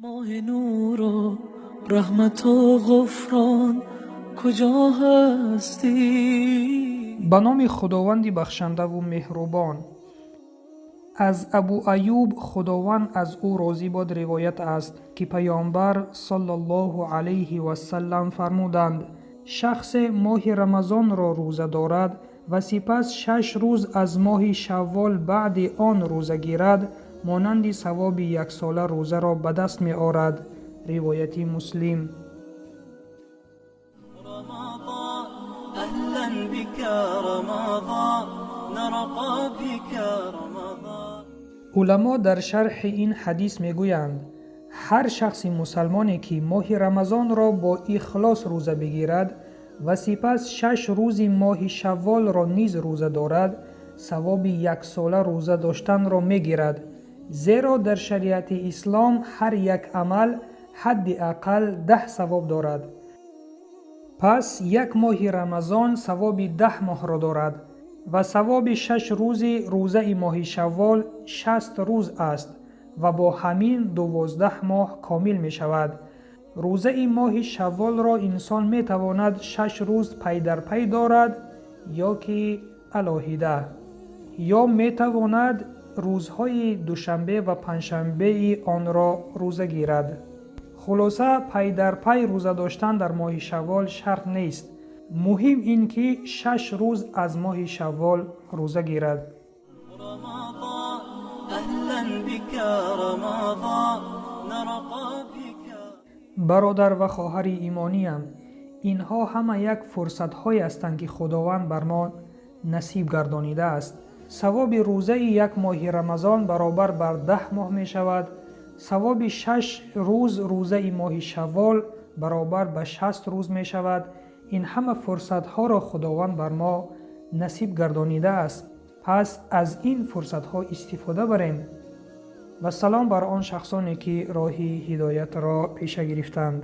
Моҳи нуру раҳмату ғуфрон, куҷо ҳастӣ? Ба номи Худованди бахшандаву меҳрубон. Аз Абу Аюб, Худованд аз ӯ розӣ бод, ривоят аст, ки Паёмбар саллаллоҳу алайҳи васаллам фармуданд: шахсе моҳи Рамазонро рӯза дорад ва сипас 6 рӯз аз моҳи Шаввол баъди он рӯза гирад, монанди савоби яксола рӯзаро ба даст меорад. Ривояти Муслим. Рамазон, аҳлан бика Рамазон, нарқа бика Рамазон. Уламо дар шарҳи ин ҳадис мегӯянд: ҳар шахси мусалмоне, ки моҳи Рамазонро бо ихлос рӯза бигирад ва сипас 6 рӯзи моҳи Шавволро низ рӯза дорад, савоби яксола рӯза доштанро мегирад. Зеро дар шариати ислом ҳар як амал ҳадди ақал 10 савоб дорад. Пас як моҳи Рамазон савоби 10 моҳро дорад ва савоби 6 рӯзи рӯзаи моҳи Шаввол 60 рӯз аст ва бо ҳамин 12 моҳ комил мешавад. Рӯзаи моҳи Шавволро инсон метавонад 6 рӯз пай дар пай дорад ё ки алоҳида, ё метавонад рӯзҳои душанбе ва панҷшанбеи онро рӯза гирад. Хулоса, пай дар пай рӯза доштан дар моҳи Шаввол шарт нест. Муҳим ин ки 6 рӯз аз моҳи Шаввол рӯза гирад. Рамазон, аҳлан бика Рамазон, нарқа бика. Бародар ва хоҳари имониям, инҳо ҳама як фурсатҳое ҳастанд, ки Худованд бар мо насиб гардонидааст. Савоби рӯзаи як моҳи Рамазон баробар бар 10 моҳ мешавад. Савоби 6 рӯз рӯзаи моҳи Шаввол баробар ба 60 рӯз мешавад. Ин ҳама фурсатҳоро Худованд бар мо насиб гардонидааст. Пас аз ин фурсатҳо истифода барем. Ва салом бар он шахсоне, ки роҳи ҳидоятро пеша гирифтанд.